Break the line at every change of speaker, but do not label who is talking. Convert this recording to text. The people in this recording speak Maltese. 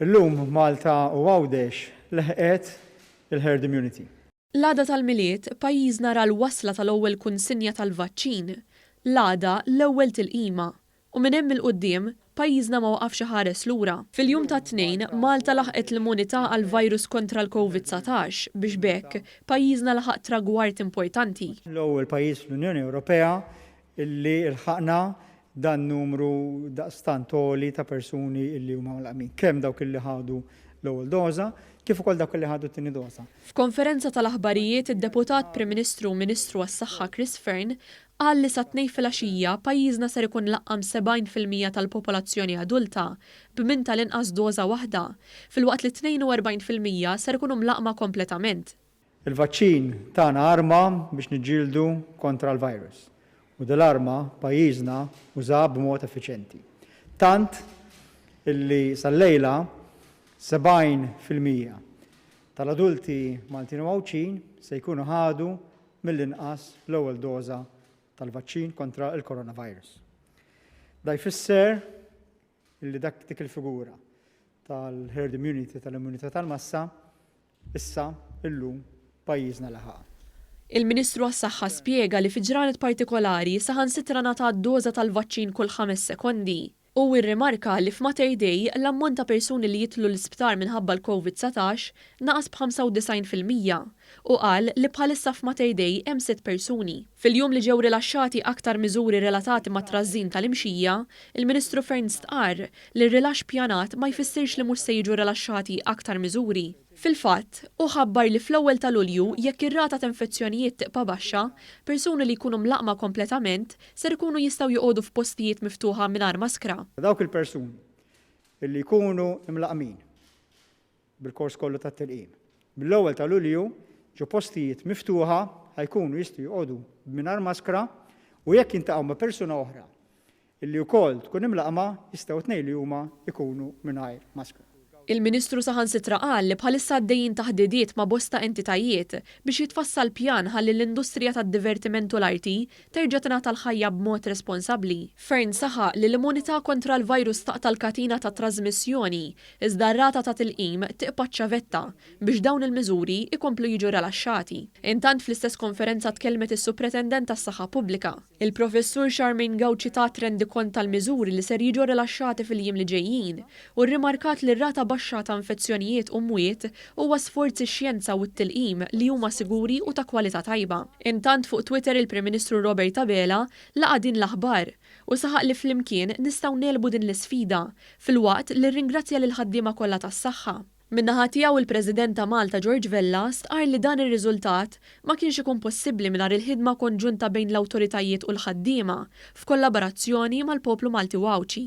Illum Malta u Għawdex leħqet il-herd immunity.
L-għada tal-Milied, pajjiżna ra l-wasla tal-ewwel kunsinja tal-vaċċin. L-għada, l-ewwel tilqima. U minn hemm 'il quddiem, pajjiżna ma waqafx iħares lura. Fil-jum tat-Tnejn, Malta laħqet l-immunità għall-virus kontra l-Covid 19 biex b'hekk, pajjiżna laħaq tragward importanti.
L-ewwel pajjiż fl-Unjoni Ewropea illi lħaqna dan numru daqstant għoli ta' persuni illi huma mlaqqmin, kemm dawk illi ħadu l-ewwel doża, kif ukoll dawk illi ħadu t-tieni doża.
F'konferenza tal-aħbarijiet id-Deputat Prim Ministru u Ministru għas-Saħħa Chris Fearne qal li sat-Tnejn filgħaxija pajjiżna ser ikun laqqam 70% tal-popolazzjoni adulta b'minn tal-inqas doża waħda, filwaqt li 42% ser ikunu mlaqqma kompletament.
Il-vaċċin tana arma biex niġġieldu kontra l-virus u dil-arma pajjiżna użaha b'mod effiċjenti. Tant illi sal-lejla 70% tal-adulti Maltin u Għawdxin se jkunu ħadu mill-inqas l-ewwel doża tal-vaċċin kontra l-coronavirus. Da jfisser illi dak dik il-figura tal-herd immunity, tal-immunità tal-massa, issa, illum, pajjiżna laħaqha.
Il-Ministru għas-Saħħa spjega li fi ġranet partikolari saħansitra ngħatat doża tal-vaċċin kull ħames sekondi. Hu rrimarka li f'Mater Dei l-ammont ta' persuni li jidħlu l-isptar minħabba l-Covid 19 naqas b'95% u qal li bħalissa f'Mater Dei hemm sitt persuni. Fil-jum li ġew rilaxxati aktar miżuri relatati mat-trażżin tal-imxija, il-Ministru Fearne stqarr li r-rilaxx pjanat ma jfissirx li mhux se jiġu rilaxxati aktar miżuri. Fil-fatt, hu ħabbar li fl-ewwel ta' Lulju, jekk ir-rata ta' infezzjonijiet tibqa' baxxa, persuni li jkunu mlaqqma kompletament ser ikunu jistgħu joqogħdu f'postijiet miftuħa mingħajr maskra.
Dawk il-persuni li jkunu mlaqqmin bil-kors kollu tat-tilqim. Mill-ewwel ta' Lulju, ġo postijiet miftuħa ħa jkunu jistgħu joqogħdu mingħajr maskra u jekk jiltaqgħu ma' persuna oħra illi wkoll tkun imlaqqma jistgħu t-tnejn li huma jkunu mingħajr maskra.
Il-Ministru saħansitra qal li bħalissa għaddejjin taħdidiet ma' bosta entitajiet biex jitfassal pjan ħalli l-industrija tad-divertiment u l-arti terġa' tingħata l-ħajja b'mod responsabbli. Fearne saħaq li l-immunità kontra l-virus taqta' l-katina ta' trażmissjoni iżda r-rata ta' tilqim tiqpa' ċ-ċavetta biex dawn il-miżuri jkomplu jiġu rilaxxati. Intant fl-istess konferenza tkellmet is-Supretendent tas-Saħħa Pubblika. Il-Professur Charmaine Gauci tat rendikont tal-miżuri li ser jiġu rilaxxati fil-jiem li ġejjin u rrimarkat li r-rata baxxa ta' infezzjonijiet u mwiet huwa sforz ix-xjenza u t-tilqim li huma siguri u ta' kwalità tajba. Intant fuq Twitter il-Prim Ministru Robert Abela laqa' din l-aħbar u saħaq li flimkien nistgħu negħlbu din l-isfida filwaqt li rringrazzja lill-ħaddiema kollha tas-saħħa. Min-naħa tiegħu il-President ta' Malta George Vella stqarr li dan ir-riżultat ma kienx ikun possibbli mingħajr il-ħidma konġunta bejn l-awtoritajiet u l-ħaddiema f'kollaborazzjoni mal-poplu Malti u Għawdxi.